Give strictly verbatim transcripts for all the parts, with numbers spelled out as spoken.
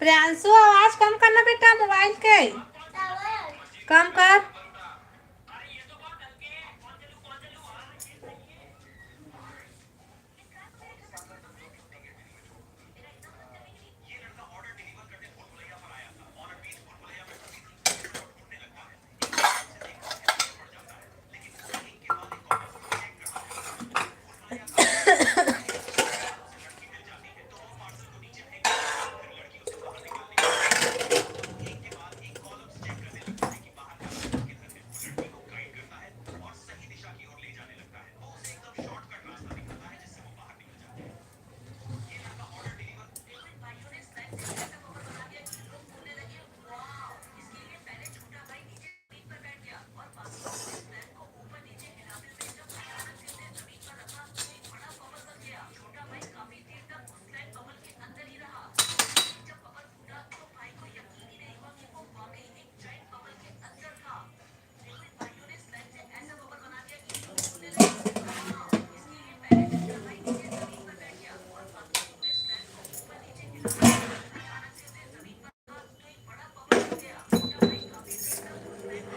प्रियांशु, आवाज कम करना बेटा मोबाइल के, कम कर।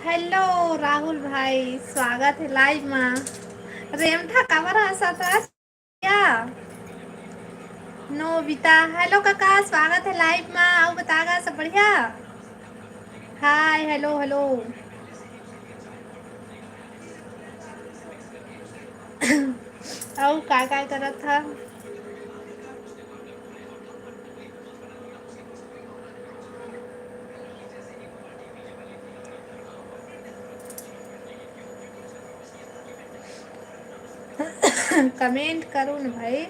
हेलो राहुल भाई, स्वागत है लाइव मा। रेमठा काबर हंसत हस? क्या? नोबिता, हेलो काका, स्वागत है लाइव मा। अउ बता गा, सब बढ़िया? हाय, हेलो, हेलो। अउ का, का करत ह? कमेंट करो न भाई।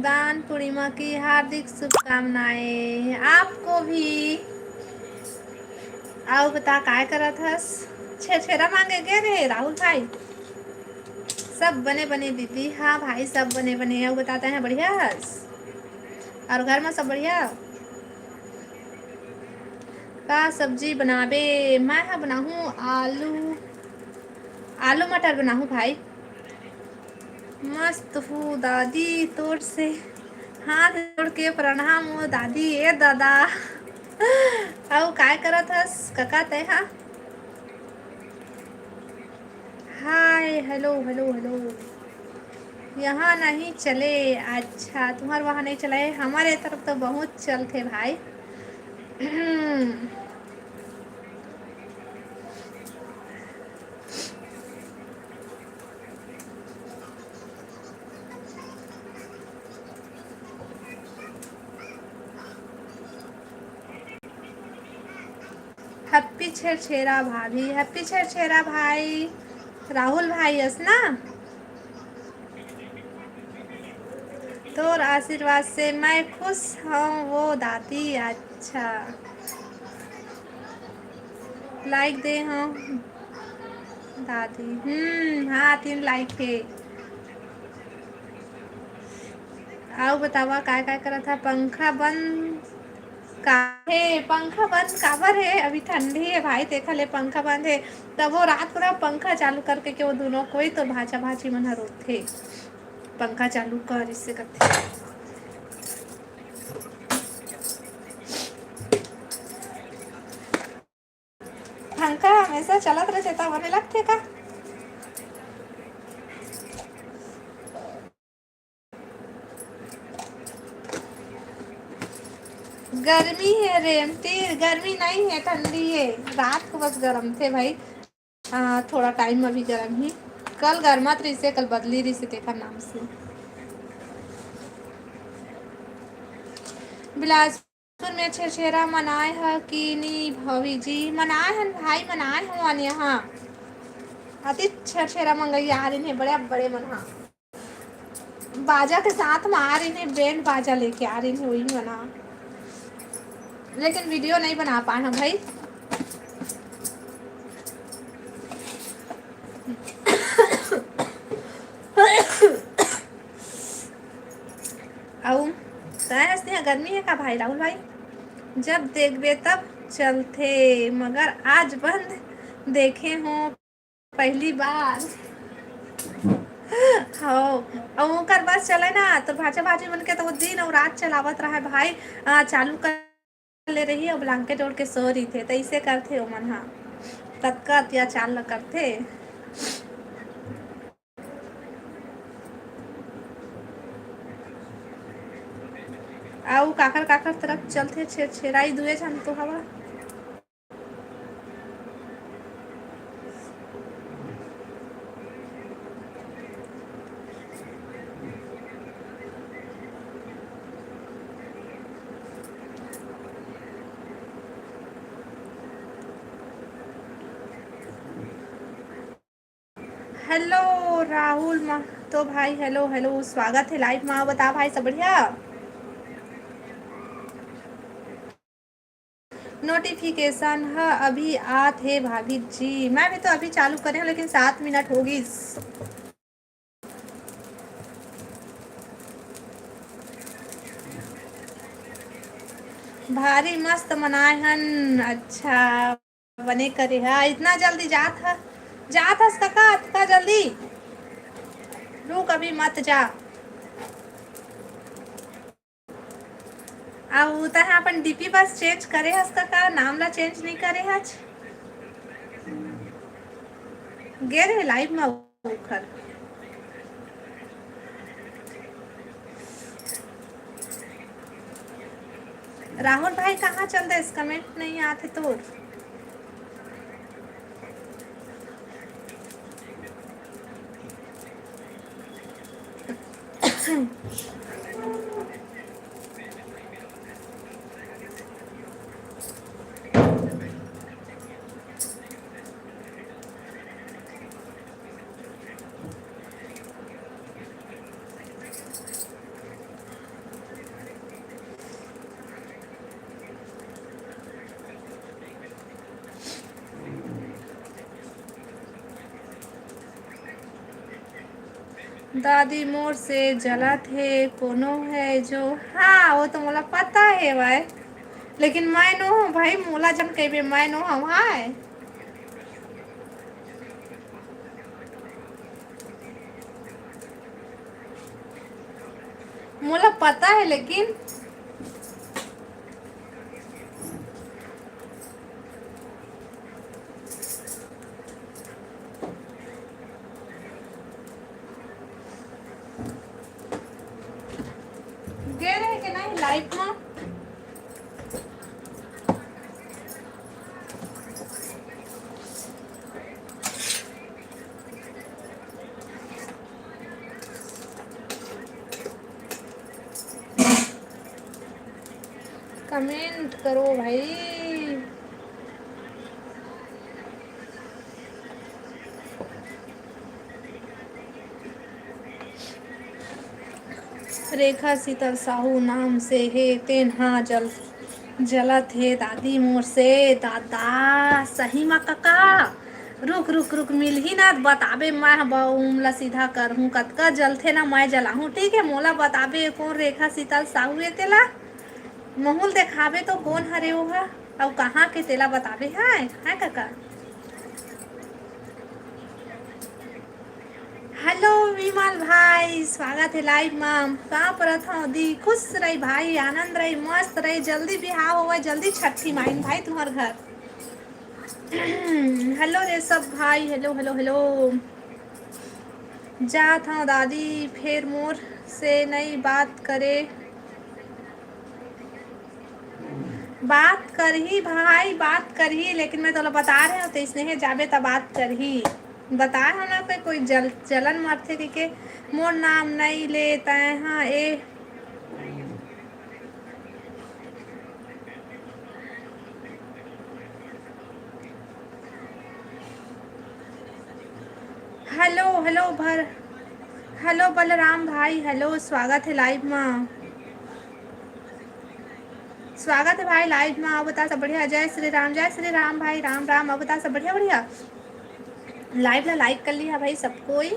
दान पूर्णिमा की हार्दिक शुभकामनाएं आपको भी। अउ बता, काय करत हस? छेरछेरा मांगे गे रे राहुल भाई। सब बने बने दीदी। हाँ भाई, सब बने बने। अउ बता, तैं ह बढ़िया हस? अउ घर में सब बढ़िया? का सब्जी बनाबे? मैं ह बनाहूँ आलू, आलू मटर बनाहूँ भाई। मस्त हूँ दादी, तोर से हाथ जोड़ के प्रणाम हो दादी। ए दादा, अउ काय करत हस कका तैं हा? हाय, हेलो, हेलो, हेलो। यहाँ नहीं चले। अच्छा, तुम्हार वहाँ नहीं चला है, हमारे तरफ तो बहुत चलथे भाई। Happy छेरछेरा भाभी, happy छेरछेरा भाई, राहुल भाई अस ना। तोर आशीर्वाद से मैं खुश हूँ वो दादी। अच्छा, लाइक दे हूँ दादी। हम्म, हाँ, तीन लाइक हे। अउ बतावा, काय काय करत हा? पंखा बंद का हे? पंखा बंद काबर हे? अभी ठंडी हे भाई, तेखर ले पंखा बंद हे। तब वो रात पूरा पंखा चालू करके के वो दोनों कोई तो भांचा भांची मन ह रोथे, पंखा चालू कर, इससे करथे। पंखा हमेशा चलत रहिथे त बने लगथे का? गर्मी हे रेमटी, गर्मी नहीं हे, ठंडी हे। रात को बस गरम थे भाई। हाँ, थोड़ा टाइम अभी गरम ही। कल गरमात रहिसे, कल बदली रहिसे, तेखर नाम से। बिलासपुर में छेरछेरा मनाए ह कि नी भौजी? मनाए हन भाई, मनाए हवन यहाँ। अति छेरछेरा मंगइया आ रही है, बड़े बड़े मन हा। बाजा के साथ में आ रही है, बैंड बाजा लेके आ रही है, वही बना, लेकिन वीडियो नहीं बना पाए हैं भाई। अउ तय हंसते हैं, गर्मी है का भाई राहुल भाई? जब देखबे तब चलथे, मगर आज बंद देखे हो पहली बार। हो, अउ ओकर बस चले ना, तो भाजा भाजी मन के तो वो दिन अउ रात चलावत रहे भाई। आ, चालू कर ले रही, अब ब्लैंकेट ओढ़ के सो रही थे, तो इसे करथे ओमन हा, ततका अत्याचार ल करथे। अउ काखर काखर तरफ चलथे छेरछेराई, दुए झन तो हवा। हेलो राहुल महतो भाई, हेलो हेलो, स्वागत है लाइव मा। बता भाई, सब बढ़िया? नोटिफिकेशन ह अभी आत हे भाभी जी। मैं भी तो अभी चालू करे हूँ, लेकिन सात मिनट हो गई। भारी मस्त मनाए हन। अच्छा, बने करे हा। इतना जल्दी जात हा, जात हस कका, अतका जल्दी? रुक, अभी मत जा। अउ तैं अपन डीपी बस चेंज करे हस का, का नाम ला चेंज नहीं करे हच? गे रहे लाइव में ओखर। राहुल भाई कहाँ चल देस, कमेंट नहीं आथे तोर। दादी मोर से जलत हे, कोनो है जो, हाँ, वो तो मोला पता हे भाई, लेकिन मैं नो हूँ भाई, मोला जन कहबे, मैं नो हूँ भाई। मोला पता है, लेकिन गे रहे के नहीं लाइव में। कमेंट करो भाई। रेखा शीतल साहू नाम से हे, तेन हा जल, जलत हे दादी मोर से। दादा, सही मा कका? रुक, रुक, रुक, मिलही ना, बताबे, मैं ह बम ला सीधा करहूँ। कतका जलथे ना, मैं जलाहूँ, ठीक है? मोला बताबे, कोन रेखा शीतल साहू ए तेला? महूल देखाबे तो कोन हरे ओहा, अउ कहाँ के तेला बताबे, है, है कका? हेलो विमल भाई, स्वागत है लाइव मा। का परत हव दी? खुश रही भाई, आनंद रही, मस्त रही, जल्दी बिहाव होवय, जल्दी छठी माइन भाई तुम्हर घर। हेलो रे सब भाई, हेलो, हेलो, हेलो। जात हव दादी, फेर मोर से नई बात करे। बात करही भाई, बात करही, लेकिन मैं तोला बता रहे हूँ, तो इसने जाबे त बात करही। बताए हो ना, कोई, कोई जल, जलन मरथे कहिके, मोर नाम नई ले तैं हा ए। हेलो, हेलो भर, हेलो बलराम भाई, हेलो, स्वागत है लाइव मा। स्वागत है भाई लाइव मा। अउ बता, सब बढ़िया? जय श्री राम, जय श्री राम भाई, राम राम। अउ बता, सब बढ़िया? बढ़िया। लाइव ला लाइक कर लिहा भाई सब कोई।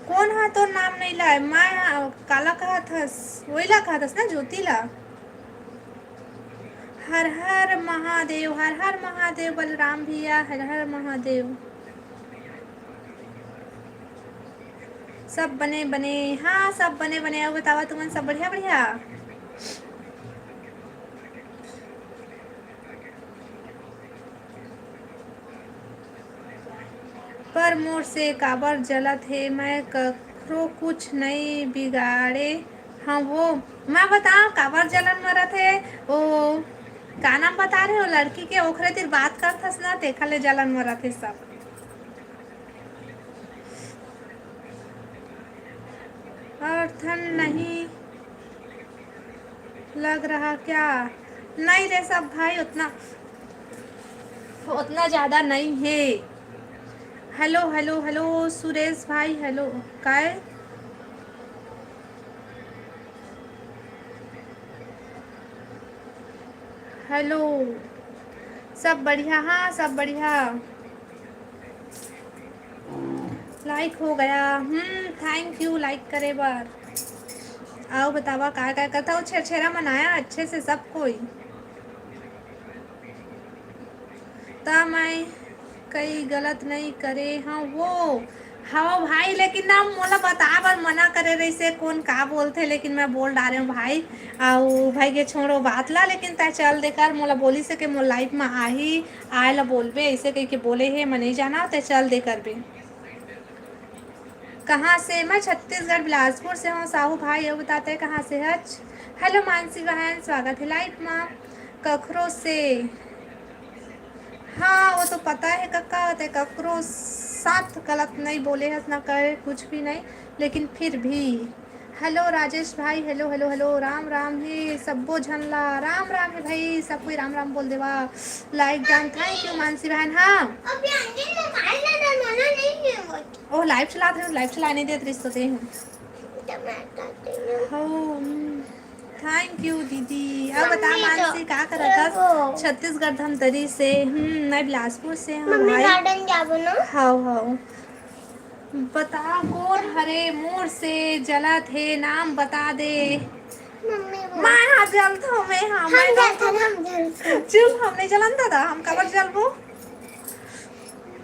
कोन हा तोर नाम नइ लाय? मैं हा, काला कहत हस? वही ला कहत हस ना, ज्योति ला। हर हर महादेव, हर हर महादेव बलराम भैया, हर हर महादेव। सब बने बने, हाँ, सब बने बने। अउ बतावा, तुमन सब बढ़िया बढ़िया? पर मोर से काबर जलत हे? मैं कखरो कुछ नइ बिगाड़े हंव वो। मैं बताओ काबर जलन मरत हे? ओ, का नाम बता रहे हो लड़की के? ओखरे तीर बात करथस ना, तेखर ले जलन मरत हे सब। और ठंड नहीं लग रहा क्या? नहीं रे सब भाई, उतना, उतना ज्यादा नहीं है। हेलो, हेलो, हेलो सुरेश भाई, हेलो। काय? हेलो, सब बढ़िया? हाँ, सब बढ़िया। लाइक हो गया। हम्म, थैंक यू लाइक करे बर। अउ बतावा, का का करत हव? छेरछेरा मनाया अच्छे से सब कोई? त मैं कई गलत नइ करे हंव वो। हव भाई, लेकिन ना मोला बता बर मना करे रहिसे, कोन का बोलथे, लेकिन मैं बोल डारे हंव भाई। अउ भाई के छोड़ो बात ला, लेकिन तै चल दे कर, मोला बोलिस हे के मोर लाइव मा आही, आय ला बोलबे, अइसे कहिके बोले हे, मैं नइ जानव, तै चल दे करबे। कहाँ से? मैं छत्तीसगढ़ बिलासपुर से हंव साहू भाई। अउ बता तै कहाँ से हच? हेलो मानसी बहन, स्वागत हे लाइव मा। कखरो से? हाँ, वो तो पता हे कका, तै कखरो साथ गलत नइ बोले हस, ना करे कुछ भी नइ, लेकिन फिर भी। हेलो राजेश भाई, hello, hello, hello, Ram Ram हे सब्बो झन ला, राम राम हे भाई, सब कोई राम राम बोल देवा। लाइक डन, थैंक यू मानसी बहन। हाँ, अभी आंटी मोबाइल ला डर मना नहीं है वो। ओह, लाइव चलात रहे, लाइव चलाने देत रहिस तो ते हूँ। टमाटर तेल। हो, हम्म, थैंक यू दीदी। अउ बता मम्मी तो मानसी, का करत हस? देखो। छत्तीसगढ़ धमतरी से, हम्म, मैं बिलासपुर से हूँ मम्मी भाई। गार्डन जाबो ना? हव, हव। बता कोन हरे मोर से जलत हे, नाम बता दे। मम्मी बोल। मैं हा जलत हूँ, मैं हा, हम मैं जलत हूँ, हम जलत हूँ। चुप, हम नहीं जलन दादा, हम काबर जलबो?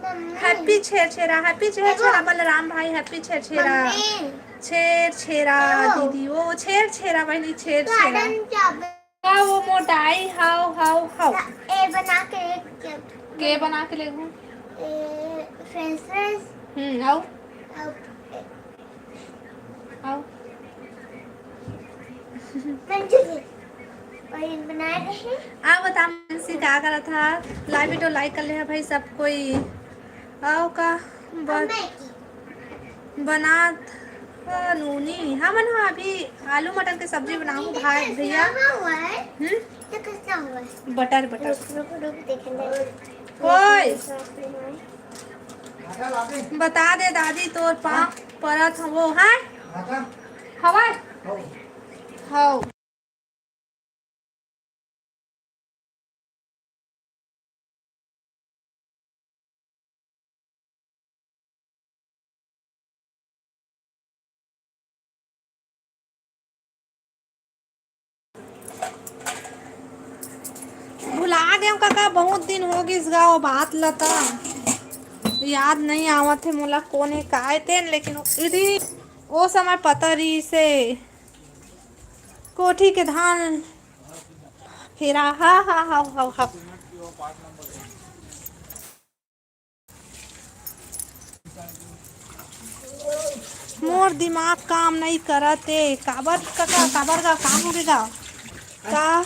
Mummy. Happy Chherchhera, happy Chherchhera देखो। बलराम भाई, हैप्पी छेरछेरा। मम्मी। छेरछेरा देखो। दीदी, वो छेरछेरा बहनी, छेरछेरा। गार्डन जाबो। का वो मोटाई? हाव, हाव, हाव। ए बना के एक के बना के लेगू? ए, फ्रेंच फ्राइज। हम्म, अउ? अउ, ए, अउ? मंचूरियन। और ये बनाए रहे। आ बता मानसी का करत हा? लाइव वीडियो लाइक कर ले हा भाई सब कोई। अउ का और बत-, मैगी। बनात ह नूनी। हमन ह अभी आलू मटर के सब्जी बनाहूँ भाई, भैया। कहाँ हुआ है? हम्म? ये कितना हुआ है? बटर, बटर। रुक, रुक, रुक, देखेंगे। ओए! बता दे दादी, तोर पाँव परत हवो, हाँ? हवा? हव। भुला गेव कका, बहुत दिन हो गिस गा वो बात ल त याद नइ आवत हे मोला कोन हे काय तेन, लेकिन यदि ओ समय पता रहिसे कोठी के धान फेरा, हा, हा, हा, हा, हा। मोर दिमाग काम नइ करत ए। काबर कका, काबर का काम हो गे गा? का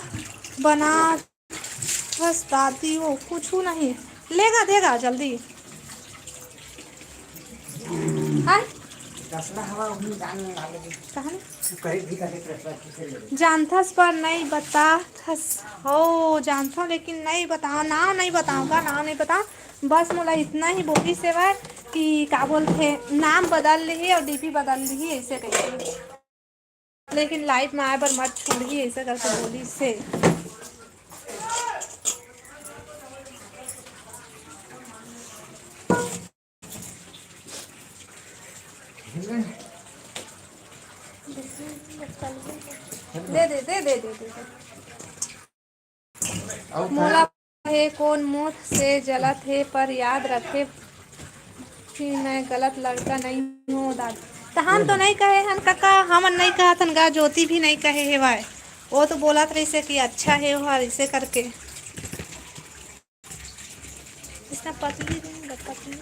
बना बस दादी वो कुछ नहीं। लेगा, देगा जल्दी। हाय। कसला हवा उही जान वाले जी। कहाँ? तू करे भी करे प्रश्न किसे ले? जानथस पर नहीं बताथस। हो, जानथव लेकिन नहीं बताओ, नाम नहीं बताओ का, नाम नहीं बताओ। बस मोला इतना ही बोली सेवा कि का बोलथे, नाम बदल लिही और डीपी बदल लिही, ऐसे कहिके। लेकिन लाइव में आए बर मत छोड़ही, ऐसे करके बोली से। दे दे, दे दे, दे दे। अउ मोला हे कोन मोठ से जलत हे, पर याद रखे कि मैं गलत लड़का नहीं हूँ दादा। त हम तो नहीं कहे हन कका, हमन नहीं कहत हन गा, ज्योति भी नहीं कहे हेवय। वो तो बोलत रहिसे कि अच्छा हे ओहर, इसे करके। इसका पतली नहीं, पतली।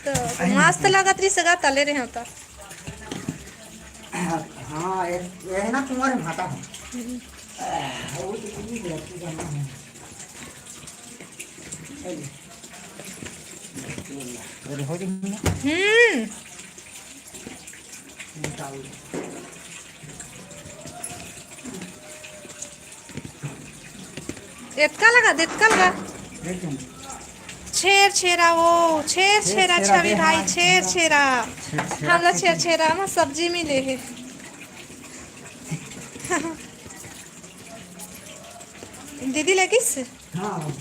तो मस्त लगत रहिस गा, तले रहे होता। हाँ, ये, ये है ना कुंवर भाटा है। वो तो इतनी लड़की जाना है। चलिए। ये हो जाएगी ना? हम्म। निकाल। एतका लगा, एतका लगा। छेर छेरा, वो छेर छेरा छवि भाई, छेर छेरा। हमला छेर छेरा में सब्जी मिले हे। दीदी लगिस? हाँ।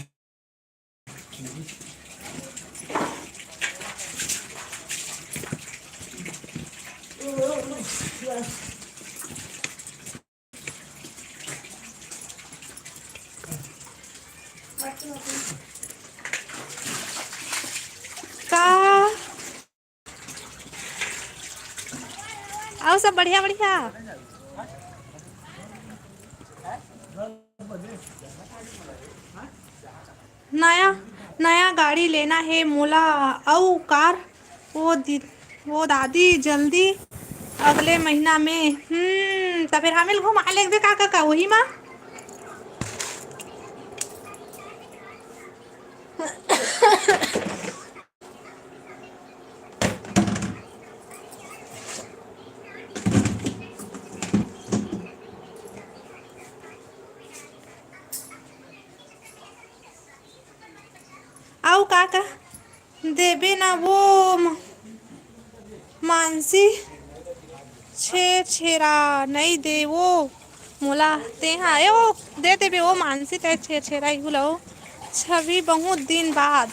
का अउ सब बढ़िया बढ़िया। नया नया गाड़ी लेना हे मोला अउ कार। वो दी, वो दादी जल्दी अगले महीना में। हम्म, त फिर हमिल घुमा लेगबे का का, का वही मा। अउ का का देबे ना वो म-, मानसी छेर छेरा नई दे वो मोला तेहा ए वो दे देबे वो मानसी ते छेर छेरा इहू लो छवि बहुत दिन बाद।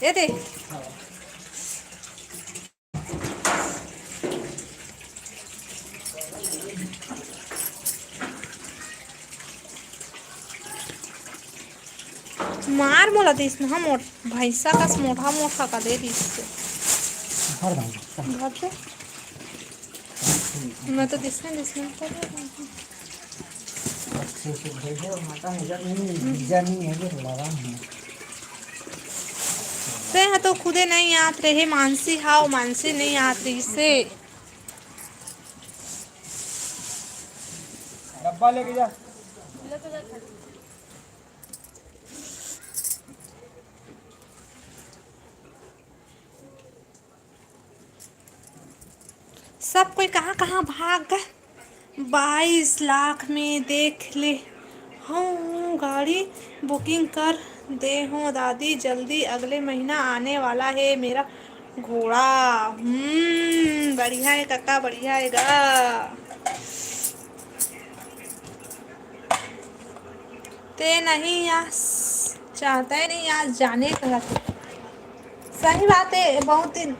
ए दे। मार मोला दिस ना मोट भैंसा कस मोटा मोटा का दे दिस। हर भाई। भर दे। मैं तो दिसने दिसने कर रही हूँ। अच्छे से भेजो, माता नजर नहीं, वीजा नहीं है, ये लगा है। ते ह तो खुदे नहीं आत रहे मानसी, हाव मानसी नहीं आत रही से। डब्बा लेके जा। सब कोई कहाँ कहाँ भाग गे। बाईस लाख में देख ले हूँ, गाड़ी बुकिंग कर दे हूँ दादी, जल्दी अगले महीना आने वाला है मेरा घोड़ा। हम्म, बढ़िया है काका, बढ़िया है गा। ते नहीं आ चाहते नहीं आज जाने का। सही बात है, बहुत दिन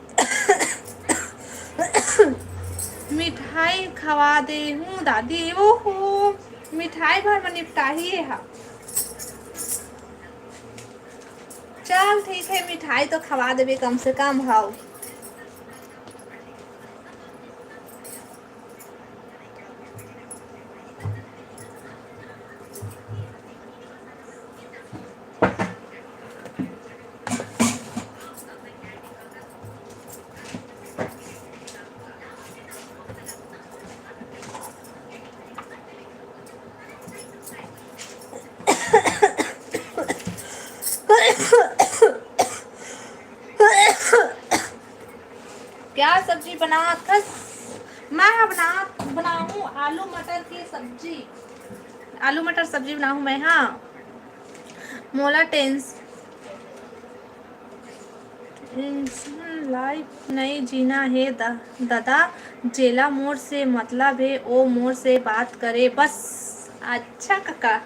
मिठाई खवा दे हूँ दादी। ओहो, मिठाई भर में निपटाही है हा। चल ठीक है, मिठाई तो खवा देबे कम से कम। हाव। क्या सब्जी बनात हस? मैं ह बना, बनाहूँ आलू मटर के सब्जी, आलू मटर सब्जी बनाहूँ मैं। हाँ, मोला टेंस-, टेंशन लाइफ नई जीना हे द-, ददा, जेला मोर से मतलब हे, ओ मोर से बात करे बस। अच्छा कका।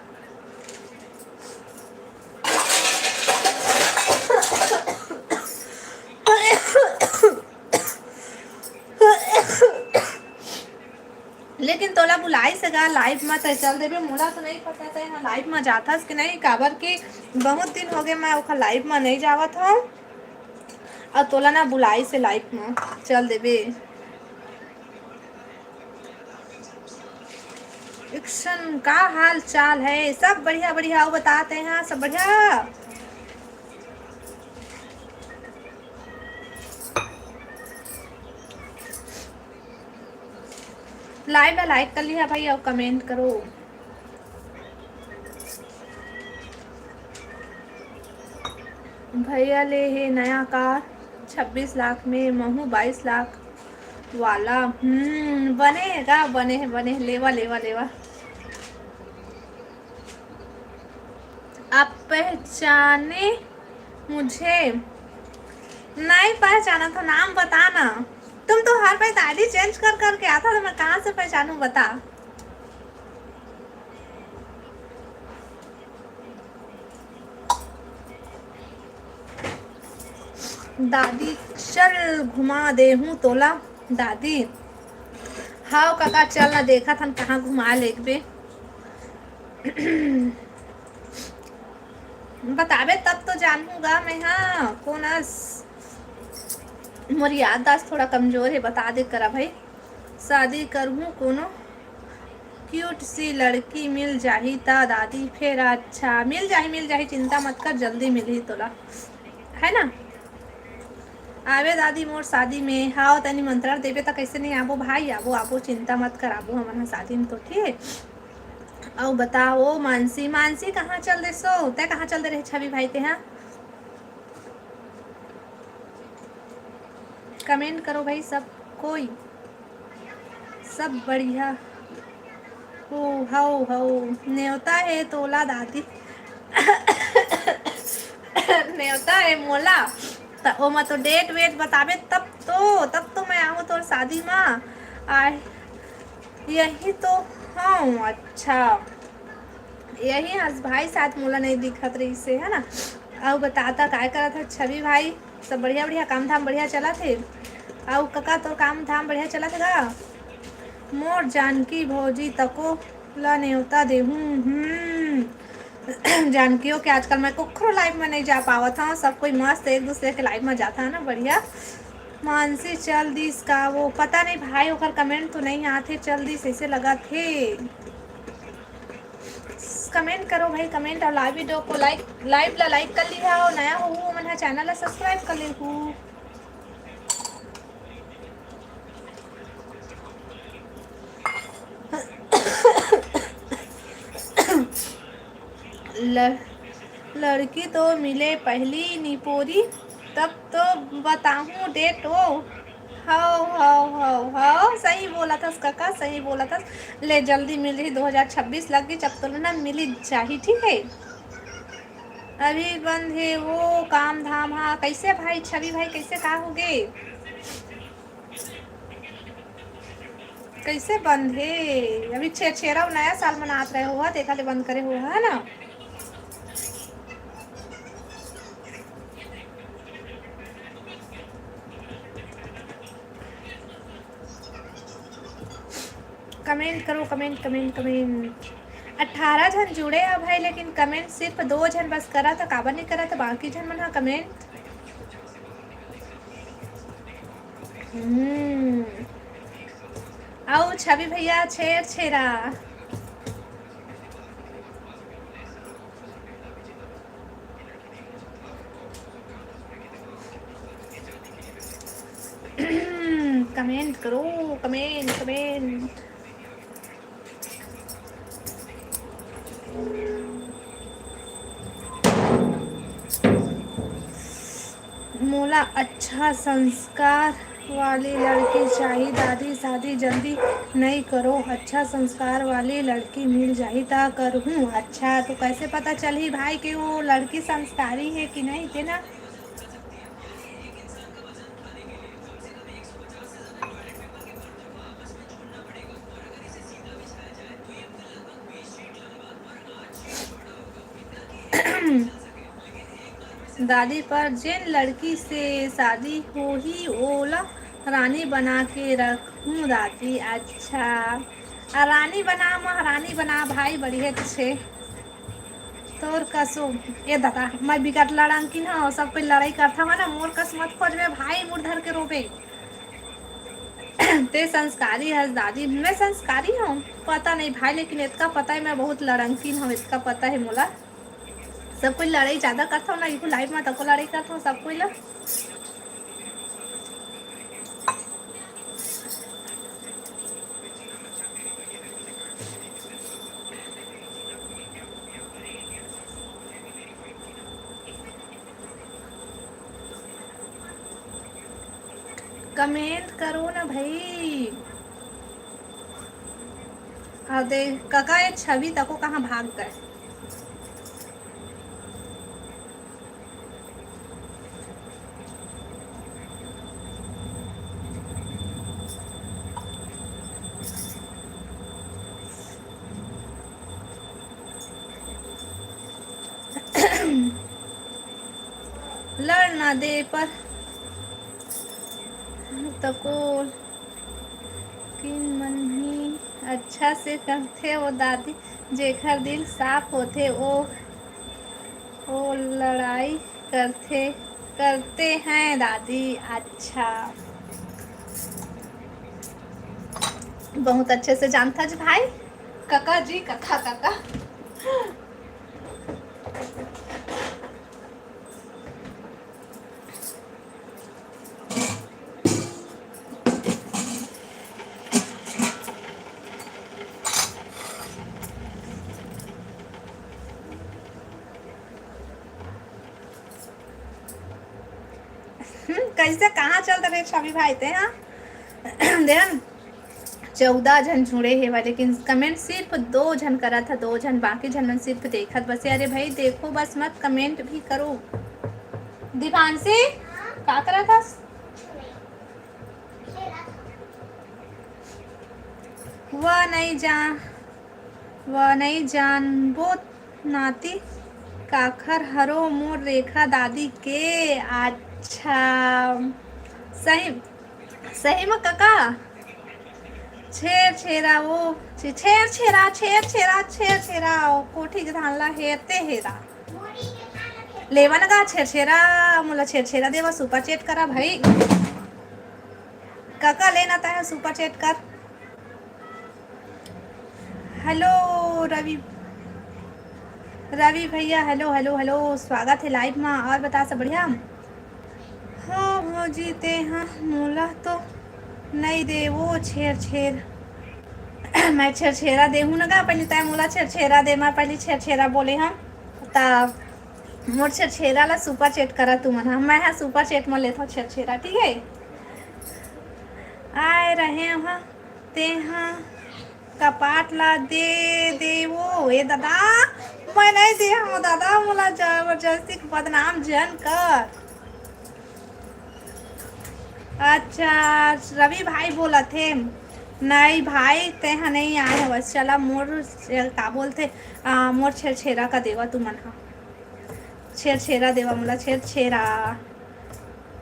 लेकिन तोला बुलाइस गा लाइव म, तै चल देबे। मोला तो नहीं पता तै ह लाइव म जाथस कि नहीं, काबर कि बहुत दिन हो गए मैं ओखर लाइव म नहीं जावत हूँ। और तोला ना बुलाइस हे लाइव म, चल देबे। एक्शन का हाल चाल है? सब बढ़िया बढ़िया, आओ बताते हैं, सब बढ़िया। लाइव ला लाइक कर लिहा भाई, और कमेंट करो। भैया ले हे नया कार छब्बीस लाख में, महू बाईस लाख वाला। हम्म, बने हे गा, बने हे, बने हे, लेवा, लेवा, लेवा। आप पहचाने मुझे? नहीं पहचाना तो नाम बताना। तुम तो हर बार दादी चेंज कर करके आता, तो मैं कहाँ से पहचानूं, बता। दादी चल घुमा दे हूँ तोला। दादी, हाव कका, चल ना, देखत हन कहाँ घुमा लेगबे। बताबे तब तो जानहूँ गा मैं, हाँ, कोन अस। मोर याददाश्त थोड़ा कमजोर है, बता दे करा भाई। शादी करहूँ कोनो क्यूट सी लड़की मिल जाही त दादी, फेर अच्छा। मिल जाही, मिल जाही, चिंता मत कर, जल्दी मिलही तोला, है ना। आबे दादी मोर शादी में। हाव, तै निमंत्रण देबे त कैसे नहीं आबो भाई, आबो, आबो, चिंता मत कर, आबो हमन ह शादी में तो, ठीक है। अउ बताओ मानसी, मानसी कहाँ चल दे सो, तै कहाँ चल दे रहे छवि भाई ते, हाँ? कमेंट करो भाई सब कोई, सब बढ़िया। ओ हौ हौ, नेवता है तोला दादी। नेवता है मोला, त ओमा तो डेट वेट बताबे तब तो, तब तो मैं आहूँ तोर शादी मा। आय, यही तो हूँ। अच्छा, यही हस भाई, शायद मोला नहीं दिखत रहिस हे, है ना। अउ बता, त काय करत है छवि भाई? सब बढ़िया, बढ़िया काम धाम बढ़िया चलत हे? अउ कका, तोर काम धाम बढ़िया चलत हे गा? मोर जानकी भौजी तको ला नेवता देहूँ। हम्म। जानकियो के आजकल मैं कुखरो लाइव में नहीं जा पावत हूँ, सब कोई मस्त एक दूसरे के लाइव में जाता है ना, बढ़िया। मानसी चल दिस का वो, पता नहीं भाई, ओकर कमेंट तो नहीं आते, चल दिस ऐसे लगत हे। कमेंट करो भाई, कमेंट और लाइव वीडियो को लाइक, लाइव ला लाइक कर लिहा, और नया हो वो मन हा चैनल ला सब्सक्राइब कर लेहू। ल-, लड़की तो मिले पहली निपोरी, तब तो बताहूँ डेट वो। हव, हव, हव, हव, सही बोलत हस कका, सही बोलत हस। ले जल्दी मिल रही, दो हज़ार छब्बीस लग गई, जब तो ना मिली जाही, ठीक है। अभी बंद है वो काम धाम। हाँ, कैसे भाई छवि भाई, कैसे का हो गए? कैसे बंद हे? अभी छेरछेरा अउ नया साल मनात रहे हो, तेखा ले बंद करे हो, है ना? कमेंट करो, कमेंट, कमेंट, कमेंट। अठारह झन जुड़े हे भाई, लेकिन कमेंट सिर्फ दो झन बस करत हे। काबर नहीं करत हे बाकी झन मन हा कमेंट? हम्म। अउ छवि भैया छेरछेरा। कमेंट करो, कमेंट, कमेंट। मोला अच्छा संस्कार वाली लड़की चाही दादी, शादी जल्दी नई करो, अच्छा संस्कार वाली लड़की मिल जाही त करहूँ। अच्छा, तो कैसे पता चलही भाई कि वो लड़की संस्कारी है कि नहीं, तेना? दादी, पर जेन लड़की से शादी होही, ओला रानी बना के रखहूँ दादी। अच्छा, आ रानी बना, महारानी बना भाई, बढ़िया छे। तोर कसो, ए दादा, मैं बिकट लड़ंकिन हव, सब कोई लड़ाई करथव ना, मोर कस मत खोजबे भाई, मुड़ धर के रोबे। ते संस्कारी हस दादी, मैं संस्कारी हूँ, पता नहीं भाई, लेकिन इतना पता है मैं बहुत लड़ंकिन हूँ, इतना पता है मोला। सब कोई लड़ाई ज्यादा करता हूँ ना, इको लाइफ में तको लड़ाई करता हूँ सब कोई ला। कमेंट करो ना भाई। अउ दे कका, ये छवि तको कहाँ भाग गए? लड़ ना दे पर तको किन मन ही अच्छा से करथे वो दादी, जेखर दिल साफ होथे वो, वो लड़ाई करथे, करते हैं दादी। अच्छा, बहुत अच्छे से जानता जी भाई। कका जी, कका, कका। हम्म, कैसे, कहाँ चल रहे छवि भाई ते, हाँ? देहन, चौदह झन जुड़े हे, लेकिन कमेंट सिर्फ दो झन करत ह, दो झन, बाकी झन मन सिर्फ देखत बस। अरे भाई, देखो बस, मत कमेंट भी करो। दीपांशी, का करत हस? वह नहीं जा, वह नहीं जानबो नाती काखर हरो मोर रेखा दादी के। अच्छा, सही, सही में कका। छेर छेरा वो, छे-, छेर छेरा, छेर छेरा, छेर छेरा, ओ कोठी के धान ला हेरते हेरा। लेवा न गा छेर छेरा, मोला छेर छेरा देवा, सुपर चैट करा भाई। कका लेना तय सुपर चैट कर। हेलो रवि, रवि भैया, हेलो, हेलो, हेलो, स्वागत है लाइव में। और बता, सब बढ़िया? हाँ भौजी, ते हाँ मोला तो नहीं दे वो छेर छेर। मैं छेरछेरा देहूँ ना का, पहले तय मोला छेरछेरा दे, मैं पहले छेरछेरा बोले हम। ता मोर छेरछेरा ला सुपर चैट करा तुमन हा, मैं हा सुपर चैट में लेथव छेरछेरा, ठीक है? आए रहे हाँ, ते हाँ कपाट ला दे दे वो। ए दादा, मैं नहीं दे हूँ दादा, मोला जबरदस्ती बदनाम जन कर। अच्छा, रवि भाई बोला थे, नहीं भाई, ते हा नहीं आए हवस, चला मोर, का बोलते, आ, मोर छेरछेरा का देवा तुमन हा। छेरछेरा देवा मोला, छेरछेरा।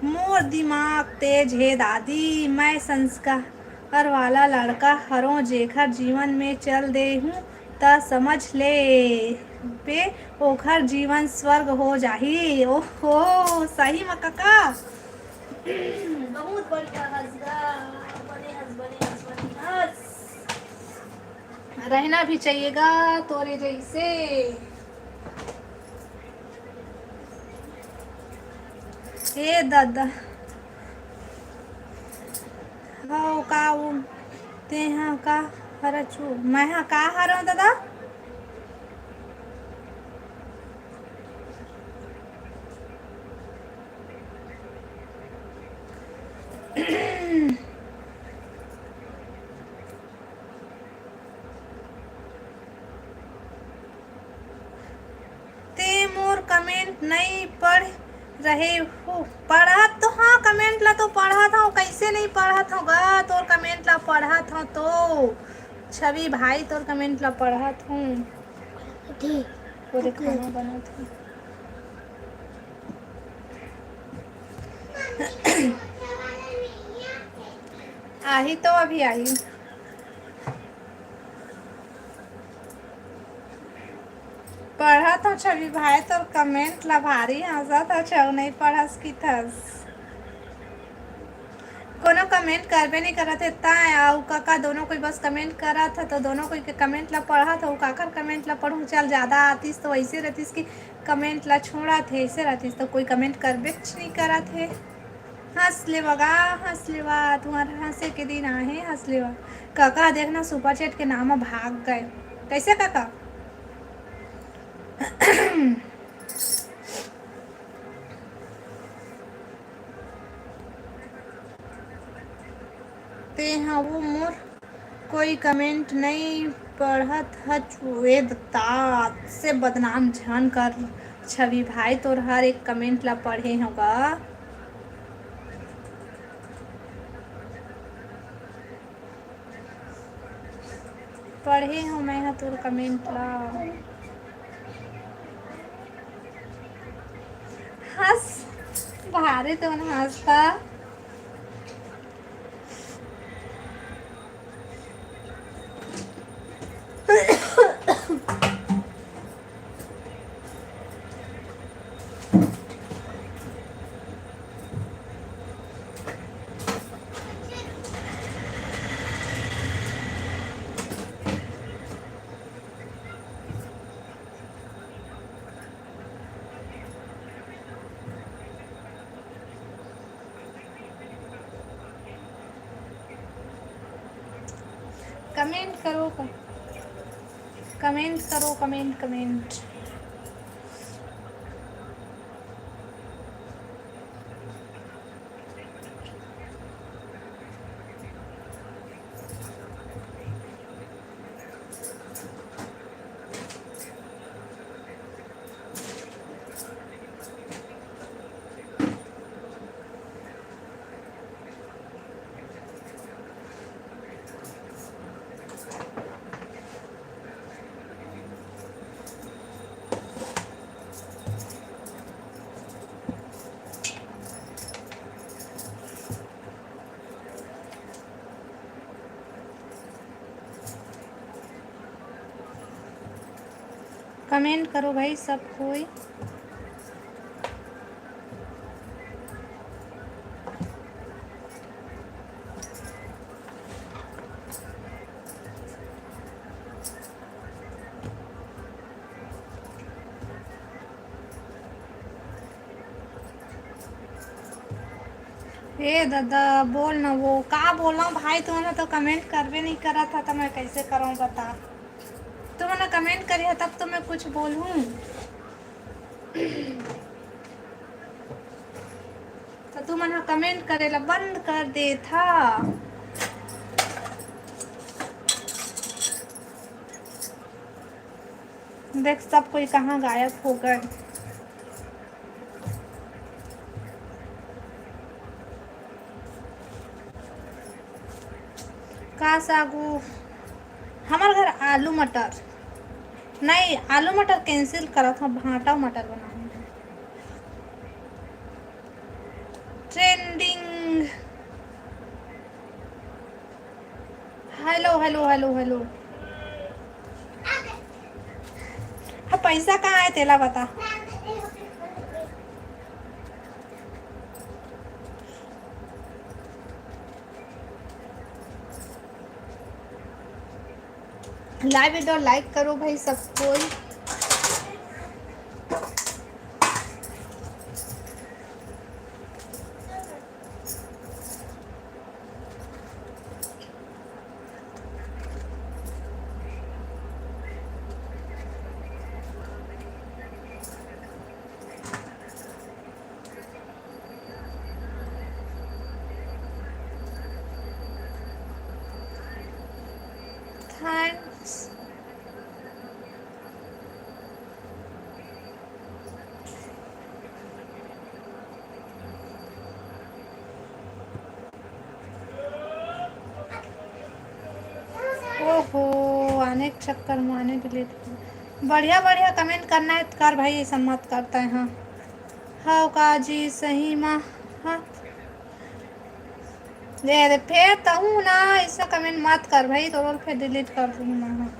मोर दिमाग तेज हे दादी, मैं संस्कार वाला लड़का हरों, जेखर जीवन में चल दे हूँ त समझ ले बे, ओखर जीवन स्वर्ग हो जाही। ओहो, सही म कका। बहुत बढ़िया हस गा, बने हस, बने हस, बने हस। रहना भी चाहिए गा तोरे जैसे। ए दादा, हव का वो, तेहा का हरचू, मैं हा का हरव दादा? ते मोर comment नई पढ़ रहे हो? पढ़त तो हाँ, comment ला तो पढ़त हूँ, कैसे नहीं पढ़त हूँ गा? तोर comment ला पढ़त हूँ तो, छवि भाई, तोर comment ला पढ़त हूँ। ठीक। वो देख, खाना बनात हूँ। आही तो अभी आही। पढ़त हूँ छवि भाई, तोर comment ला भारी हंसत हस, छव नहीं पढ़स किथस। कोनो comment करबे नहीं करत हे, ता अउ कका दोनों कोई बस comment करत ह, तो दोनों कोई के comment ला पढ़त हूँ। काकर comment ला पढ़ूँ? चल, ज्यादा आतिस तो ऐसे रहतिस कि comment ला छोड़त हे, ऐसे रहतिस तो कोई comment करबेच नहीं करत हे। हंस लेवा गा, हंस लेवा, तुम्हारा हंसे के दिन आहे, हंस लेवा। कका देखना, super chat के नाम भाग गए। कैसे कका? ते हवू मोर कोई comment नई पढ़त हच, वेद तात से बदनाम झन कर छवि भाई, तोर हर एक comment ला पढ़े हूँ गा। पढ़े हूँ मैं ह तोर comment ला। हंस, भारे तो हंसता। Comment करो, comment करो, comment, comment। Comment करो भाई सब कोई। ए दादा, बोल ना, वो का बोलूं भाई, तुमन तो comment करबे नहीं करत ह, तो मैं कैसे करूं बता? तुमन comment करी ह, तब तो मैं कुछ बोलूं। तो तुमन ह comment करे ला बंद कर देथा। देख, सब कोई कहाँ गायब हो गए। का सागू? हमर घर आलू मटर नहीं, आलू मटर cancel करत हूँ, भांटा मटर बनाऊँ। Trending। Hello, hello, hello, hello। अब पैसा कहाँ है, तेला बता। Live video like करो भाई सब कोई। अनेक चक्कर में आने के लिए बढ़िया बढ़िया कमेंट करना है तो कर भाई, ऐसा मत करता है। हाँ, हाँ का जी, सही मा। हाँ, दे दे, फिर तहूँ ना ऐसा कमेंट मत कर भाई, तो फिर डिलीट कर दूँगी मैं। हाँ।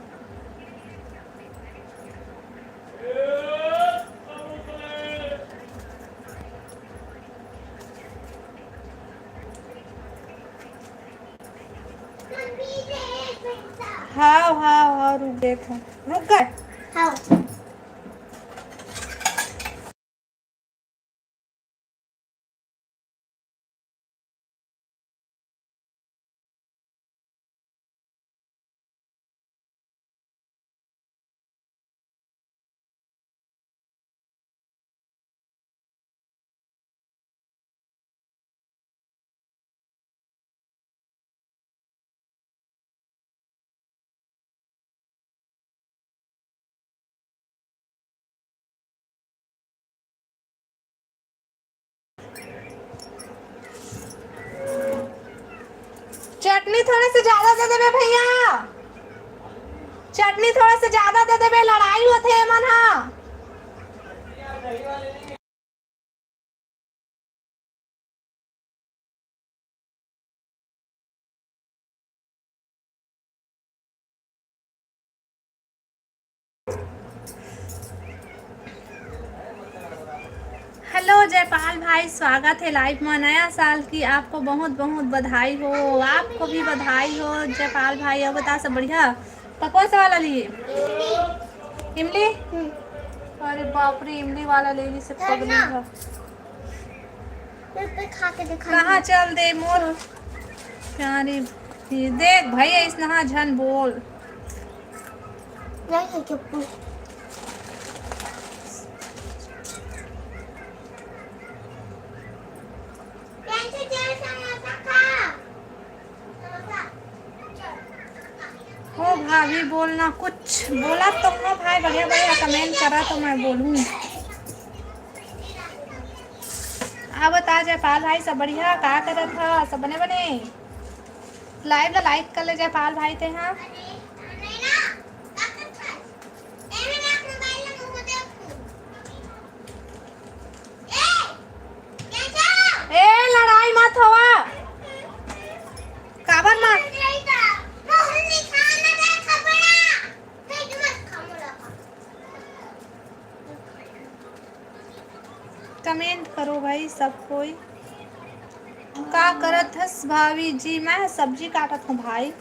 हाँ, हाँ, हाँ, रुक गए थे। रुक गए। हाँ। चटनी थोड़ा से ज्यादा दे देबे भैया, चटनी थोड़ा से ज्यादा दे देबे, लड़ाई होथे एमन हा। हेलो जयपाल भाई, स्वागत है लाइव में। नया साल की आपको बहुत बहुत बधाई हो। आपको भी बधाई हो जयपाल भाई। और बता, सब बढ़िया? तो कौन सा वाला लिए? इमली? अरे बाप रे, इमली वाला ले ली से पगली है। पे खा के दिखा। कहाँ चल दे मोर प्यारी? देख भाई, ऐसना झन बोल। नहीं है चप्पू। हो भाभी, बोलना कुछ, बोला तो हो भाई, बढ़िया बढ़िया कमेंट करा तो मैं बोलूँ। अब बता जयपाल भाई, सब बढ़िया? का करत ह? सब बने बने? लाइव ला लाइक कर ले जयपाल भाई ते हा। ए, लड़ाई मत होवा। काबर मत? कमेंट करो भाई सब कोई। का करत हस भाभी जी? मैं सब्जी काटत हूँ भाई।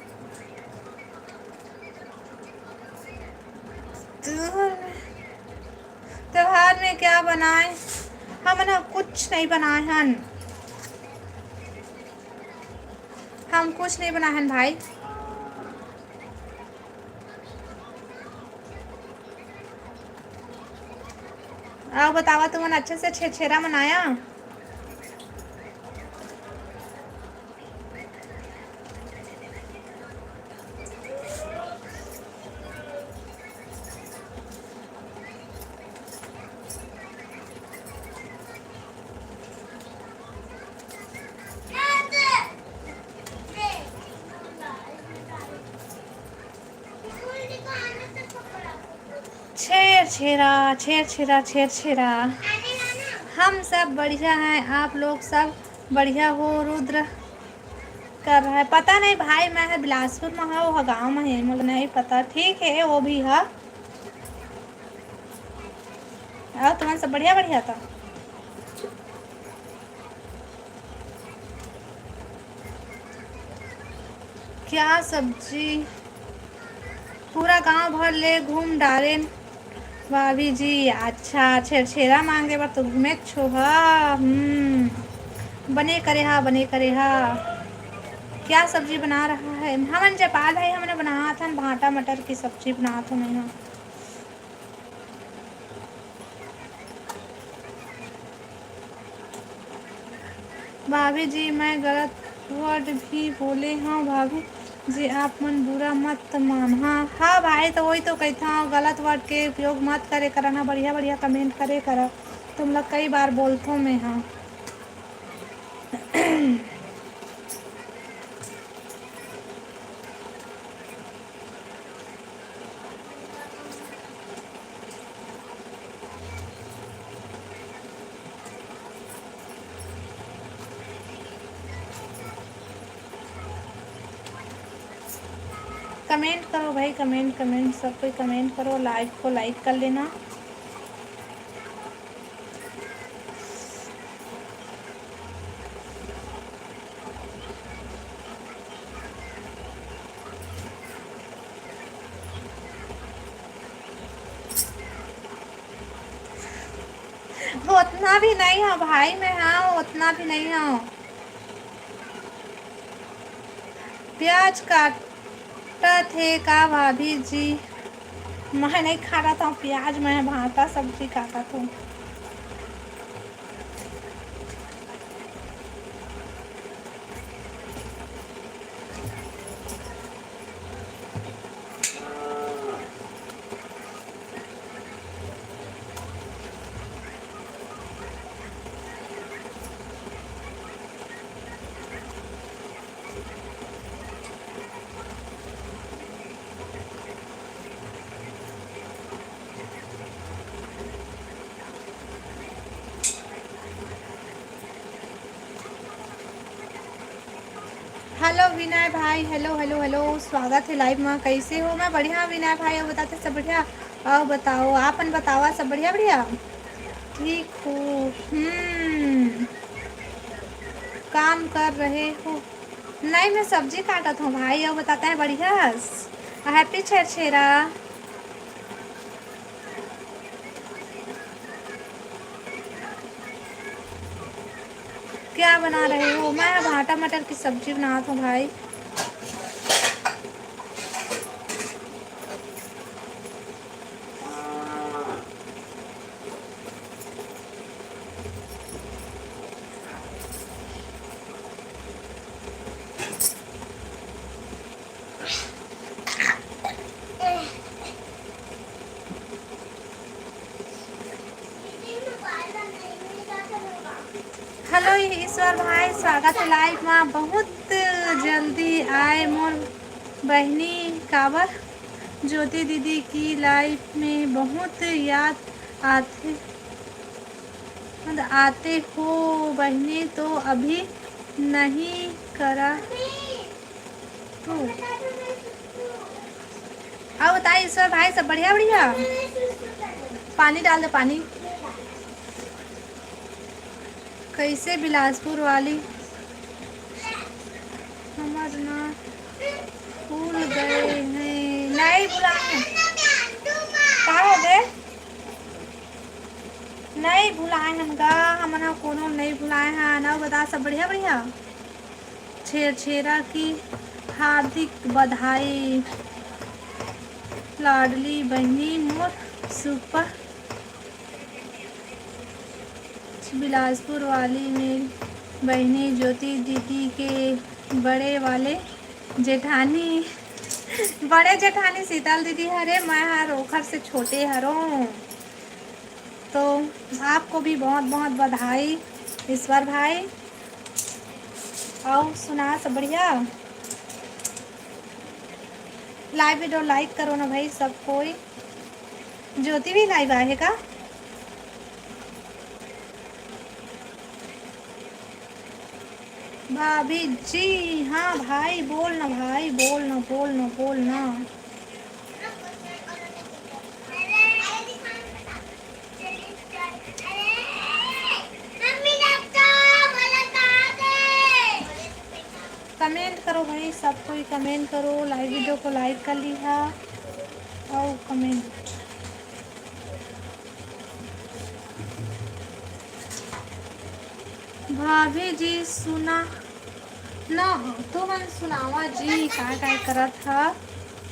त्योहार में, त्योहार में क्या बनाए? हमन ह कुछ नहीं बनाए हन, हम कुछ नहीं बनाए हन भाई। अउ बतावा, तुमन अच्छे से छेरछेरा मनाया? छेरछेरा, छेरछेरा, छेरछेरा। हम सब बढ़िया हैं, आप लोग सब बढ़िया हो? रुद्र कर रहा है, पता नहीं भाई, मैं ह बिलासपुर में हूँ, वो गाँव में है, मुझे नहीं पता। ठीक है, वो भी है। अउ तुमन सब बढ़िया, बढ़िया तो? क्या सब्जी? पूरा गांव भर ले घूम डारेन भाभी जी। अच्छा, छेरछेरा मांगे बर तो घूमे छो हा। हम्म, बने करे हा, बने करे हा। क्या सब्जी बना रहा है? हमन जयपाल भाई, हमन बनाथन भांटा मटर की सब्जी बनाथन यहाँ। भाभी जी, मैं गलत वर्ड भी बोले हंव भाभी जी, आप मन बुरा मत मानहा। हाँ भाई, तो वही तो कहता हूँ, गलत वर्ड के उपयोग मत करे करा ना, बढ़िया बढ़िया कमेंट करे करा, तुम लोग कई बार बोलथो मैं। हाँ। कमेंट करो भाई, कमेंट, कमेंट, सब कोई कमेंट करो, लाइव को लाइक कर लेना। उतना भी नहीं हो भाई, मैं, हाँ, उतना भी नहीं हो। प्याज काटत हे का भाभी जी? मैं नहीं काटत हूँ प्याज, मैं भांटा सब्जी काटत हूँ। हेलो विनय भाई, हेलो, हेलो, हेलो, स्वागत है लाइव में। कैसे हो? मैं बढ़िया विनय भाई, अउ बताते सब बढ़िया? अउ बताओ, आपन बतावा, सब बढ़िया, बढ़िया? ठीक हो? हम्म, काम कर रहे हो? नहीं, मैं सब्जी काटत हूँ भाई, अउ बताते हैं बढ़िया। हैप्पी छेरछेरा। क्या बना रहे हो? मैं भांटा मटर की सब्जी बनात हूँ भाई। हेलो ईश्वर भाई, स्वागत है लाइव में। बहुत जल्दी आए मोर बहिनी, काबर ज्योति दीदी की लाइव में बहुत याद आते, आते हो बहिनी, तो अभी नहीं करा तू। अउ बता ईश्वर भाई, सब बढ़िया, बढ़िया? पानी डाल दे, पानी। कैसे बिलासपुर वाली हमर ना भूल गए हैं, नहीं भुलाए हैं। का हो गए? नहीं भुलाए हन गा, हमन ह कोनो नहीं भुलाए हन। अउ बता, सब बढ़िया, बढ़िया? छेरछेरा की हार्दिक बधाई, लाडली बहिनी मोर सुपर बिलासपुर वाली मेरी बहिनी ज्योति दीदी के बड़े वाले जेठानी, बड़े जेठानी शीतल दीदी हरे, मैं हर ओखर से छोटे हरों। तो आपको भी बहुत बहुत बधाई ईश्वर भाई। अउ सुना, सब बढ़िया? लाइव वीडियो लाइक करो ना भाई सब कोई। ज्योति भी लाइव आए हे का? भाभी जी, हाँ भाई, बोल ना भाई, बोल ना, बोल ना, बोल ना। कमेंट करो भाई, सब कोई कमेंट करो, लाइव वीडियो को लाइक कर लिहा अउ कमेंट। भाभी जी सुना न, तुमन सुनावा जी, का का करत ह?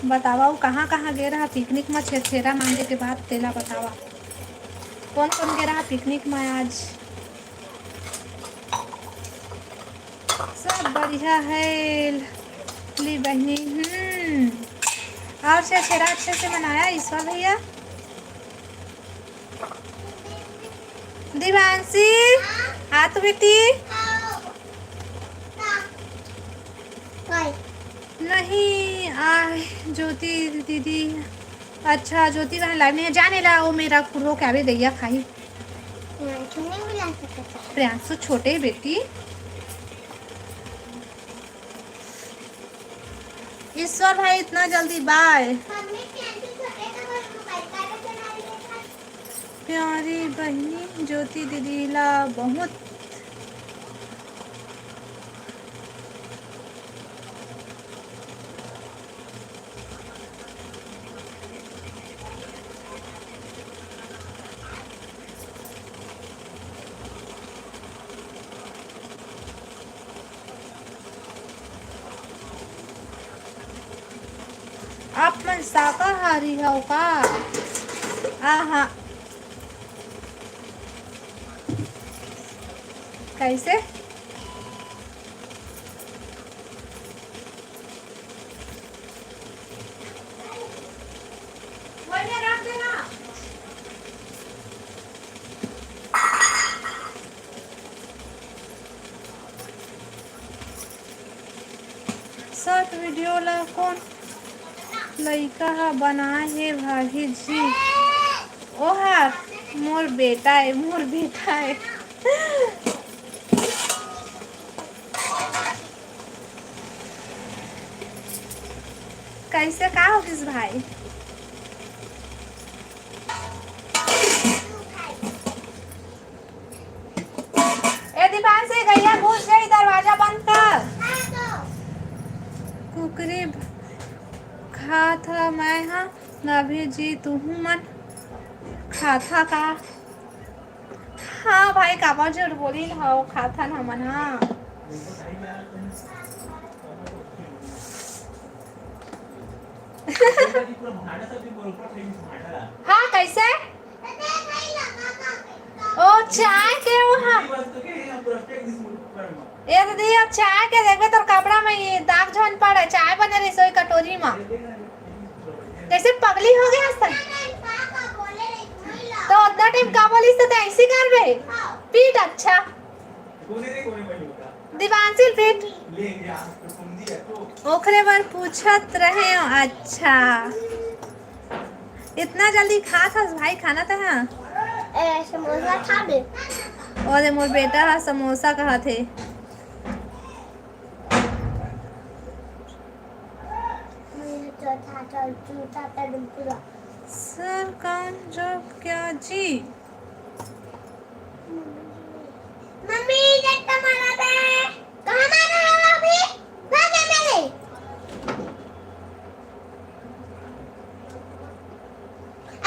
बतावा, अउ कहाँ कहाँ गे रहा पिकनिक म छेरछेरा मांगे के बाद, तेला बतावा। कौन कौन गे रहा पिकनिक म आज? सब बढ़िया है ली बहिनी। हम्म, और छेरछेरा अच्छे से मनाया ईश्वर भैया? दिवांशी, आ तो बेटी। नहीं, आ ज्योति दीदी। अच्छा, ज्योति बहन लाइव नहीं है, जाने ला, वो मेरा खुरहो के आवे दैया खाही। प्रियांशु नहीं मिला सकता। प्रियांशु छोटे बेटी। ईश्वर भाई, इतना जल्दी बाय। प्यारी बहिनी ज्योति दीदी ला बहुत आप मन शाकाहारी हव का? आहा। कैसे? शॉर्ट वीडियो ला कोन लइका ह बनाए हे भाभी जी? ओहर मोर बेटा ए, मोर बेटा ए। कैसे का हो गिस भाई? ए दीपांशी, गैया घुस गई, दरवाजा बंद कर। कुकरी खात ह मैं ह, भाभी जी तुहू मन खाथा का? हाँ भाई, काबर झूठ बोली न हो, खाथन हमन, हाँ। हाँ, कैसे? ओ, चाय के वो, हाँ। ए दीदी, अब चाय के देखबे, तोर कपड़ा में ये दाग झन पड़े, चाय बने रही सोई कटोरी में। जैसे पगली हो गया हस। तो उतना टाइम का बोलिस, तो ऐसी करबे? पीट अच्छा। दिवांशिल पीट। ओखरे बर पूछत रहे हो। अच्छा, इतना जल्दी खात हस भाई खाना तैं? हाँ। ए, समोसा खा बे। अरे मोर बेटा हा समोसा कहत हे। सर कौन जॉब क्या जी? मम्मी, ये तो मारा बे। कहाँ मारा है अभी? भाग यहाँ से।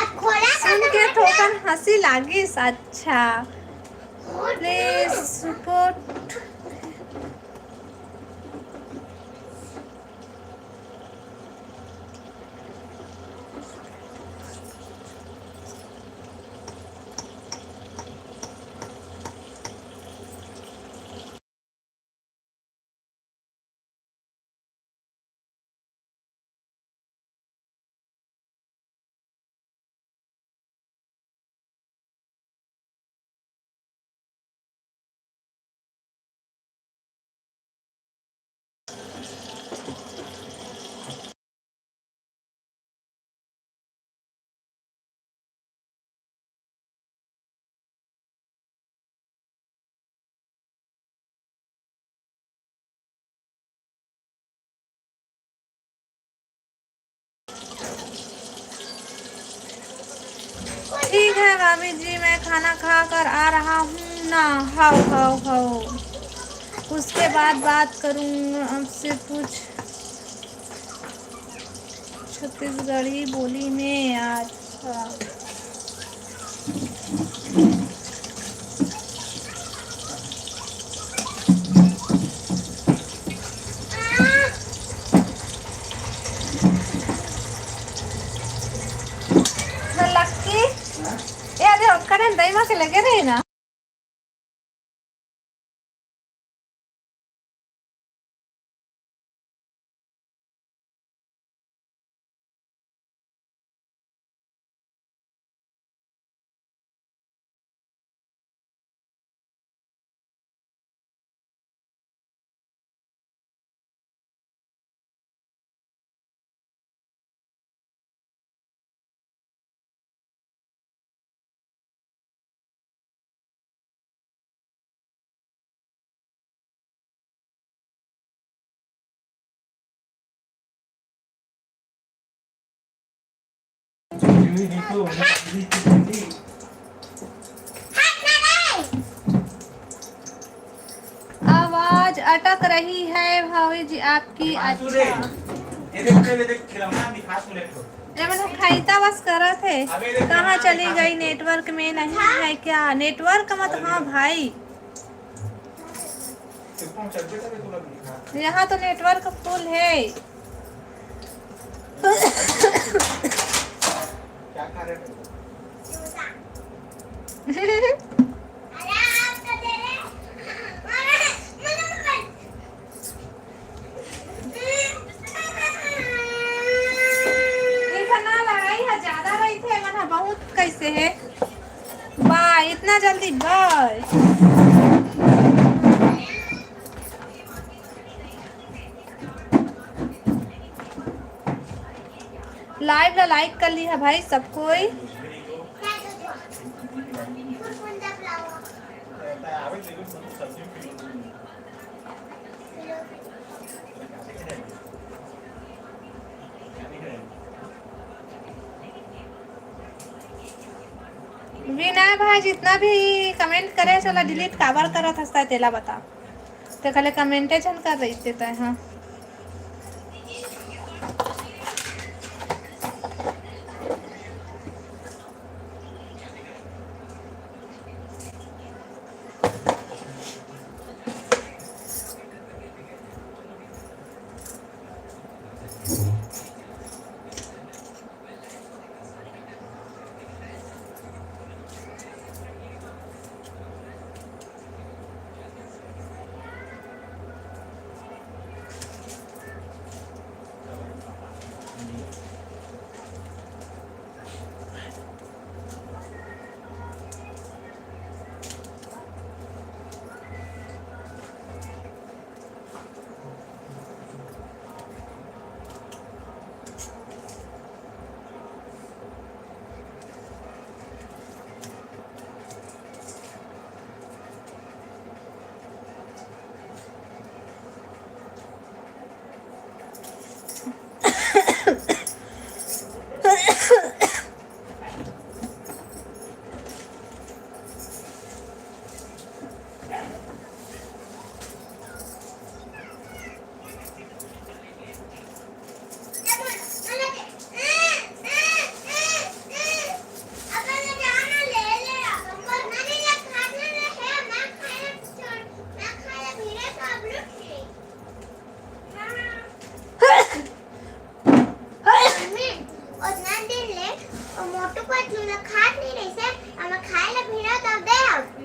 अब खोला सुन के थोकन हंसी लागिस। अच्छा, प्लीज सपोर्ट। ठीक है भाभी जी, मैं खाना खा कर आ रहा हूँ ना। हाव, हाव, हाव। उसके बाद बात करूँगा आपसे। पूछ छत्तीसगढ़ी बोली में। अच्छा। लक्की, ए, अरे, ओकर दई मा के लगे रहे ना। आवाज अटक रही है भाभी जी आपकी। अच्छा, ये मन खैता बस करत हे। कहाँ चली गई? नेटवर्क में नहीं है क्या? नेटवर्क मत, हाँ भाई, यहाँ तो नेटवर्क फुल है। ये ना लड़ाई ह ज्यादा रहिथे, मन ह बहुत कैसे है। बाय, इतना जल्दी बाय। लाइव ला लाइक कर लिहा भाई सब कोई। विनय भाई, जितना भी कमेंट करे, चला डिलीट काबर करत हस, तेला बता। ते खाली कमेंटे झन कर रही ते तय, हाँ।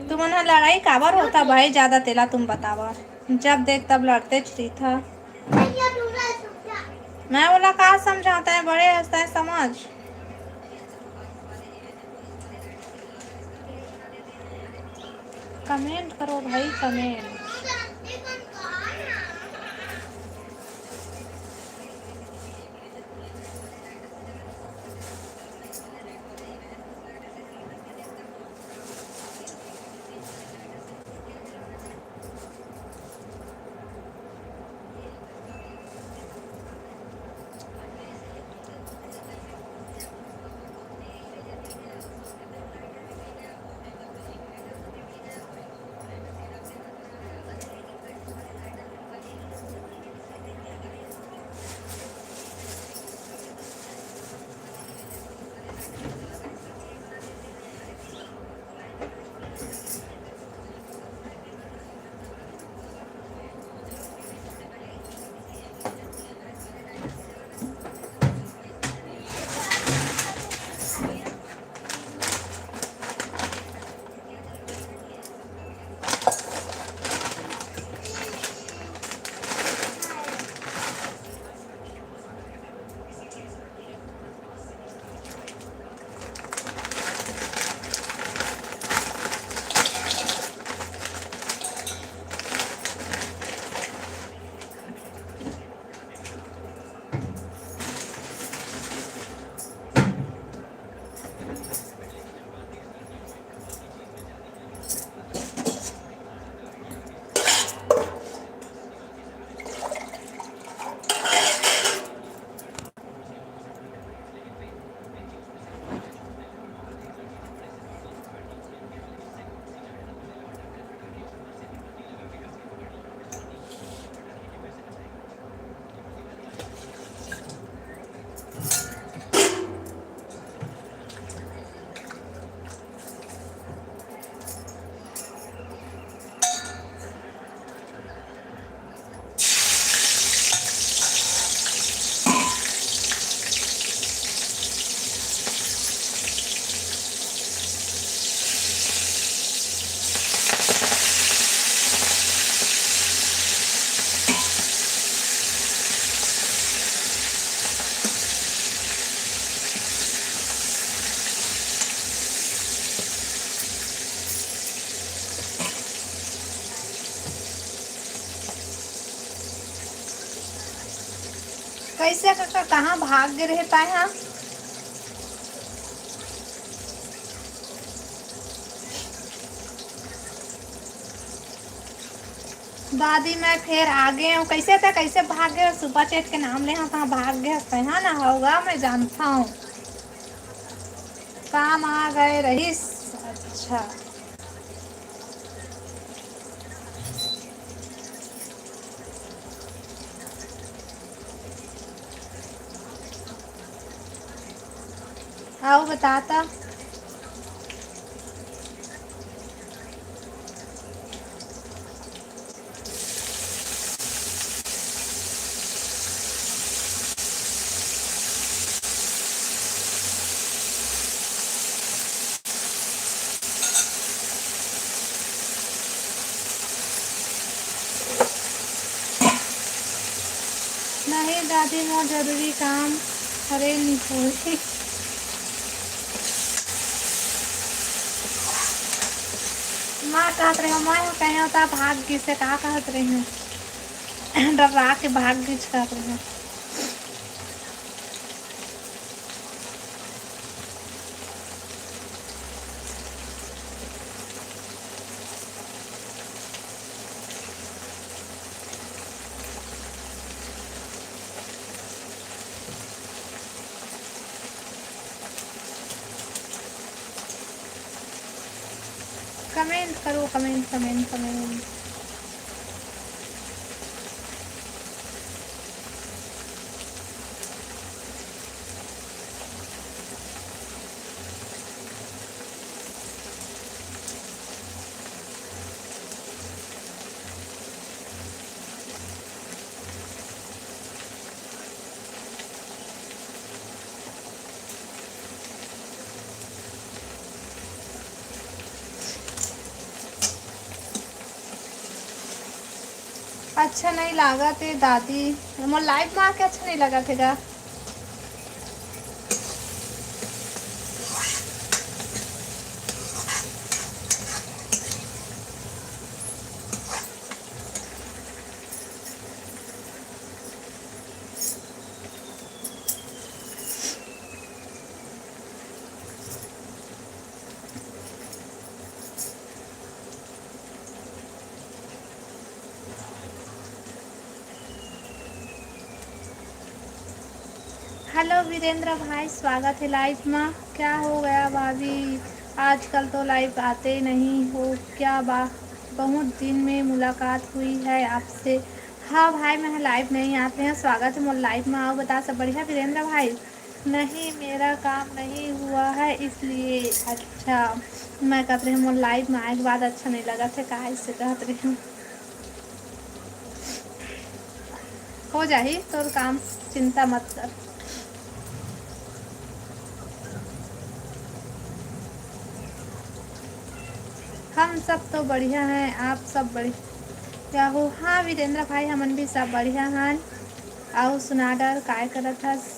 तुमन ह लड़ाई काबर होता भाई ज्यादा, तेला तुम बतावा। जब देख तब लड़ते रहिथा। मैं बोला का समझाता है, बड़े हंसता है समझ। कमेंट करो भाई, कमेंट। कैसे कका, कहाँ भाग गे रहे ताय हा? दादी, मैं फेर आ गे हूँ। कैसे ते, कैसे भाग गे? सुपर चैट के नाम ले हा, कहाँ भाग गे हस तैं हा ना? होगा, मैं जानता हूँ। काम आ गए रहीस। अच्छा। अउ बता त। नहीं दादी, मोर जरूरी काम हरे, निपोरी। मैं कहत रहे हूँ, मैं कहे होता भाग गिस, का कहत रहे हूँ? डरा के भाग गिस कहत रहे हूँ। कमेंट करो, कमेंट, कमेंट, कमेंट। अच्छा नहीं लागत हे दादी, मोर लाइव में आके अच्छा नहीं लागत हे गा। हेलो वीरेंद्र भाई, स्वागत है लाइव में। क्या हो गया भाभी, आजकल तो लाइव आते नहीं हो क्या? बा, बहुत दिन में मुलाकात हुई है आपसे। हाँ भाई, मैं लाइव नहीं आते हैं। स्वागत है मोर लाइव में। अउ बता, सब बढ़िया वीरेंद्र भाई? नहीं, मेरा काम नहीं हुआ है इसलिए। अच्छा, मैं कहत रही हूँ, मोर लाइव में आए के बाद अच्छा नहीं लगा थे, कहा इससे कहत रही हूँ। हो जाही तोर काम, चिंता मत कर। हम सब तो बढ़िया हैं, आप सब बढ़िया हो? हाँ वीरेंद्र भाई, हमन भी सब बढ़िया हन। अउ सुना डर, काय करत हस?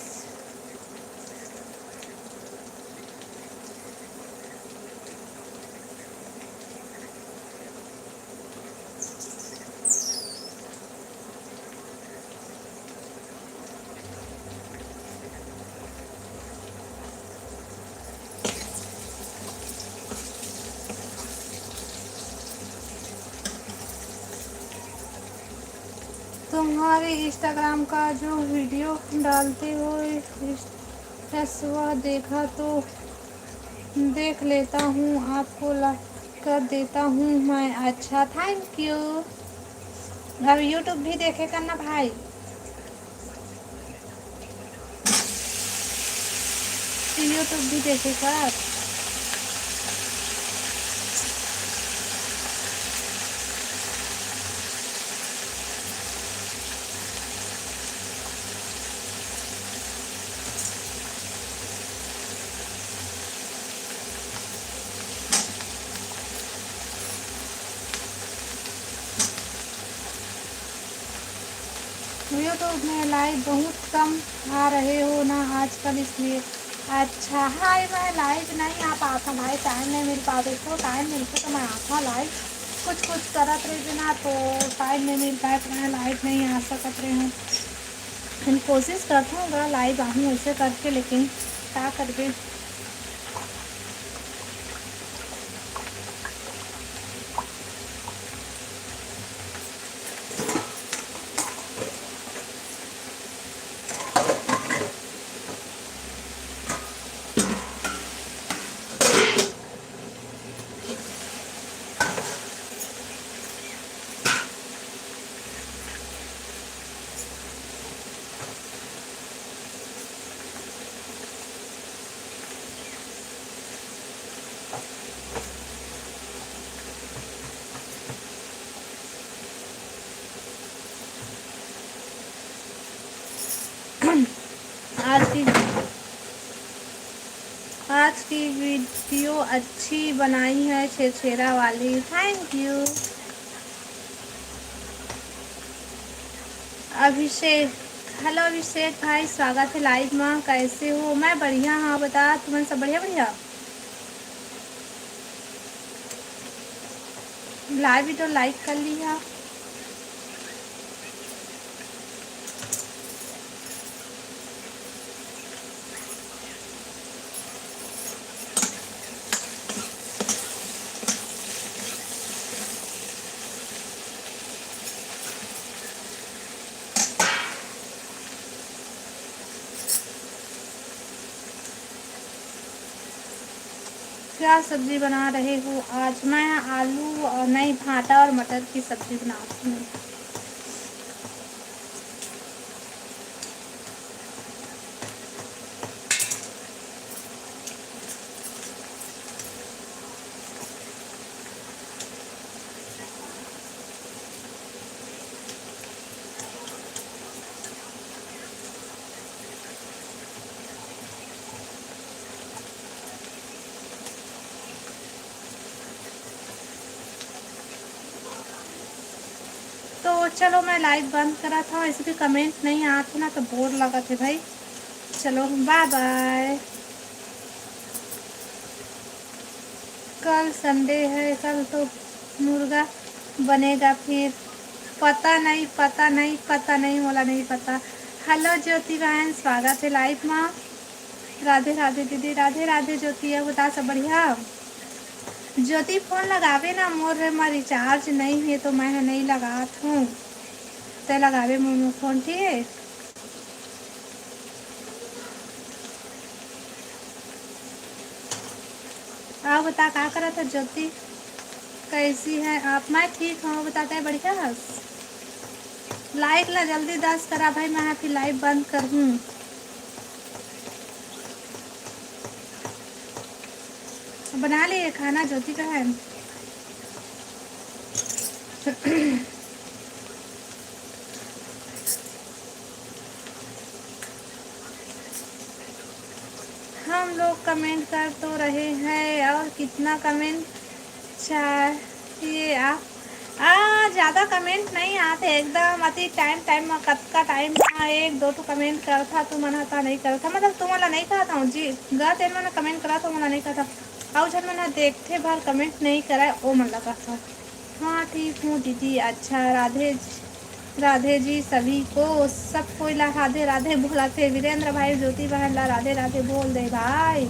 तुम्हारे इंस्टाग्राम का जो वीडियो डालते हो, इस, इस वह देखा तो देख लेता हूँ, आपको लाइक कर देता हूँ मैं। अच्छा, थैंक यू। अब यूट्यूब भी देखे करना भाई, यूट्यूब भी देखे कर। YouTube में लाइव बहुत कम आ रहे हो ना आजकल, इसलिए। अच्छा, हाँ, मैं लाइव नहीं आ पाता भाई, टाइम नहीं मिल पाते। तो टाइम मिलते तो मैं आता लाइव, कुछ कुछ करत रही ना, तो टाइम नहीं मिल पाए, तो मैं लाइव नहीं आ सकत रहे हूँ। हम कोशिश करथों गा live आहूँ ऐसे करके, लेकिन का करबे। आज की, आज की video अच्छी बनाई है छेरछेरा वाली, thank you। अभिषेक, hello अभिषेक भाई, स्वागत है live में। कैसे हो? मैं बढ़िया हाँ, बता तुमन सब बढ़िया? बढ़िया। Live video like कर लिहा। क्या सब्जी बना रहे हो आज? मैं आलू और नहीं, भाटा और मटर की सब्जी बनाती हूँ। तो चलो, मैं live बंद करा था, ऐसे भी comment नहीं आते ना, तो bore लगत है भाई। चलो, bye bye। कल Sunday है, कल तो मुर्गा बनेगा फिर। पता नहीं, पता नहीं, पता नहीं, मोला नहीं पता। Hello ज्योति बहन, स्वागत है live में। राधे राधे दीदी। राधे राधे ज्योति, अउ बता, सब बढ़िया? ज्योति, phone लगावे ना, मोर मा recharge नहीं है, तो मैं ह नहीं लगात हूँ, ते लगावे मोर मा phone, ठीक है? अउ बता, का करत है ज्योति? कैसी है आप? मैं ठीक हूँ, बता, तैं बढ़िया हस? Like ला जल्दी दस करा भाई, मैं फिर live बंद करहूँ। बना लिए खाना ज्योति बहन? हम लोग comment कर तो रहे हैं, और कितना comment चाहिए आप? आ, ज़्यादा comment नहीं आते एकदम अति time time में, कतका time में एक दो ठो comment करथा, तुमन ह ता नहीं करथा, मतलब तुमन ला नहीं कहत हूँ जी, गा तेन मन comment करा तो मोला नहीं कहथा, अउ झन मन ह देखथे भर comment नहीं करय, ओ मन ला कहथा। हाँ, ठीक हूँ दीदी। अच्छा, राधे, राधे जी सभी को, सब कोई ला राधे राधे बोलत हे। वीरेंद्र भाई, ज्योति बहन ला राधे राधे बोल दे भाई।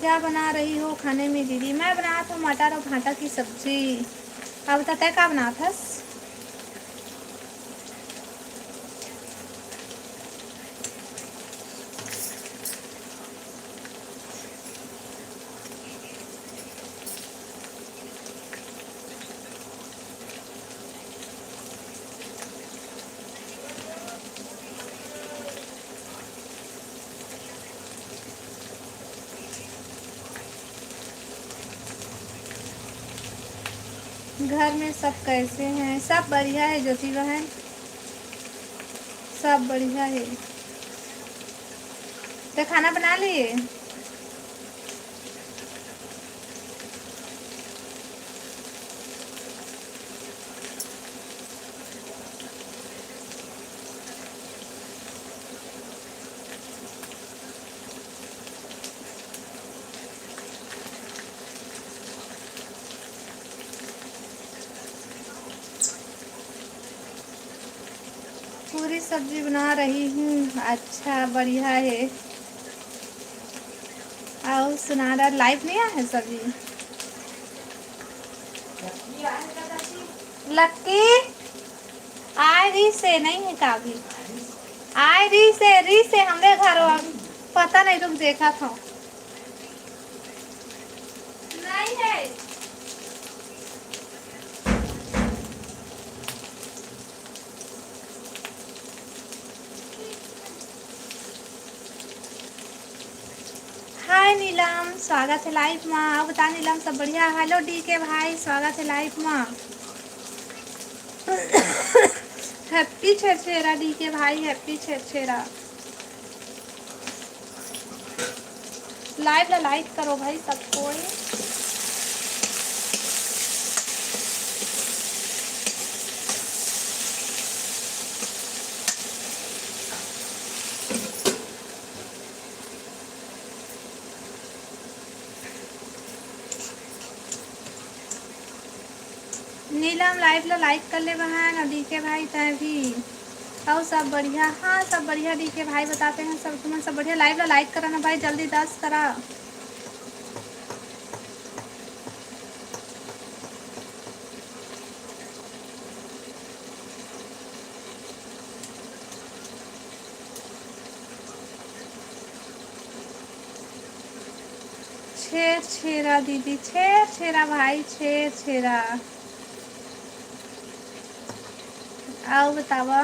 क्या बना रही हो खाने में दीदी? मैं बनात हूँ मटर और भाटा की सब्जी। अब बता, तैं का बनात हस? घर में सब कैसे हैं? सब बढ़िया है ज्योति बहन, सब बढ़िया है। तो खाना बना लिए? पूरी सब्जी बना रही हूँ। अच्छा, बढ़िया है। अउ सुना रहा, live नहीं आए हैं सभी? लक्की, आए रही से नहीं है का अभी? आए रही से, रही से हमरे घर, पता नहीं, रुक देखा था। नहीं है। हाय नीलम, स्वागत है live मा। अब बता नीलम, सब बढ़िया? Hello डीके भाई, स्वागत है live मा। Happy छेरछेरा डीके भाई, happy छेरछेरा। Live ला like करो भाई सब कोई। नीलम, live ला like कर ले बहन, और डीके भाई तैं भी। अउ सब बढ़िया? हाँ, सब बढ़िया डीके भाई, बताते हैं सब, तुमन सब बढ़िया? Live ला like करा ना भाई, जल्दी दस करा। छेरछेरा दीदी, छेरछेरा भाई, छेरछेरा। अउ बतावा।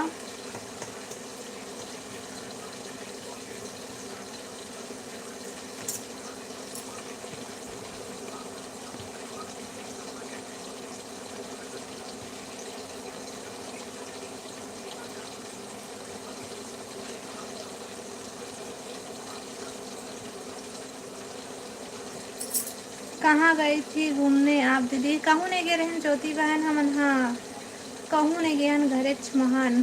कहाँ गई थी घूमने आप दीदी? कहूँ नहीं गे रहेन ज्योति बहन हमन, हाँ, कहूँ नहीं गेन, घरेच महन।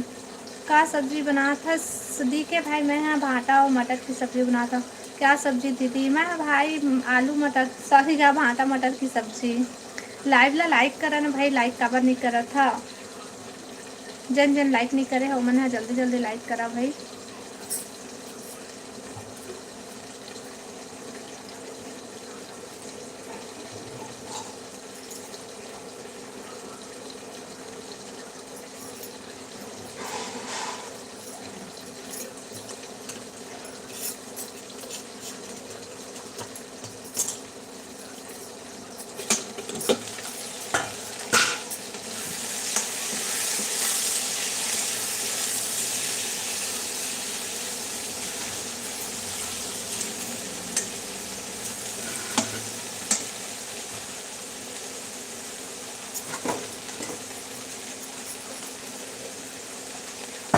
का सब्जी बनात हस डीके भाई? मैं हा भांटा अउ मटर की सब्जी बनात हूँ। क्या सब्जी दीदी? मैं हा भाई आलू मटर, sorry, का भांटा मटर की सब्जी। Live ला like करा ना भाई, like काबर नहीं करत हा? जन जन like नहीं करे हो, मन हा जल्दी जल्दी like करा भाई।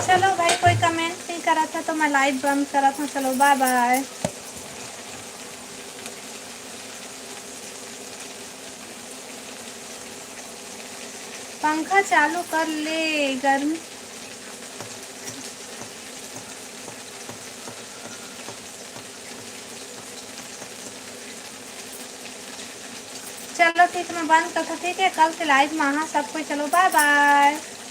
चलो भाई, कोई comment नहीं करत है तो मैं live बंद करत हूँ। चलो, bye bye। पंखा चालू कर ले, गर्मी। चलो ठीक, मैं बंद करत हूँ, ठीक है? कल के live में आहा सब कोई, चलो bye bye।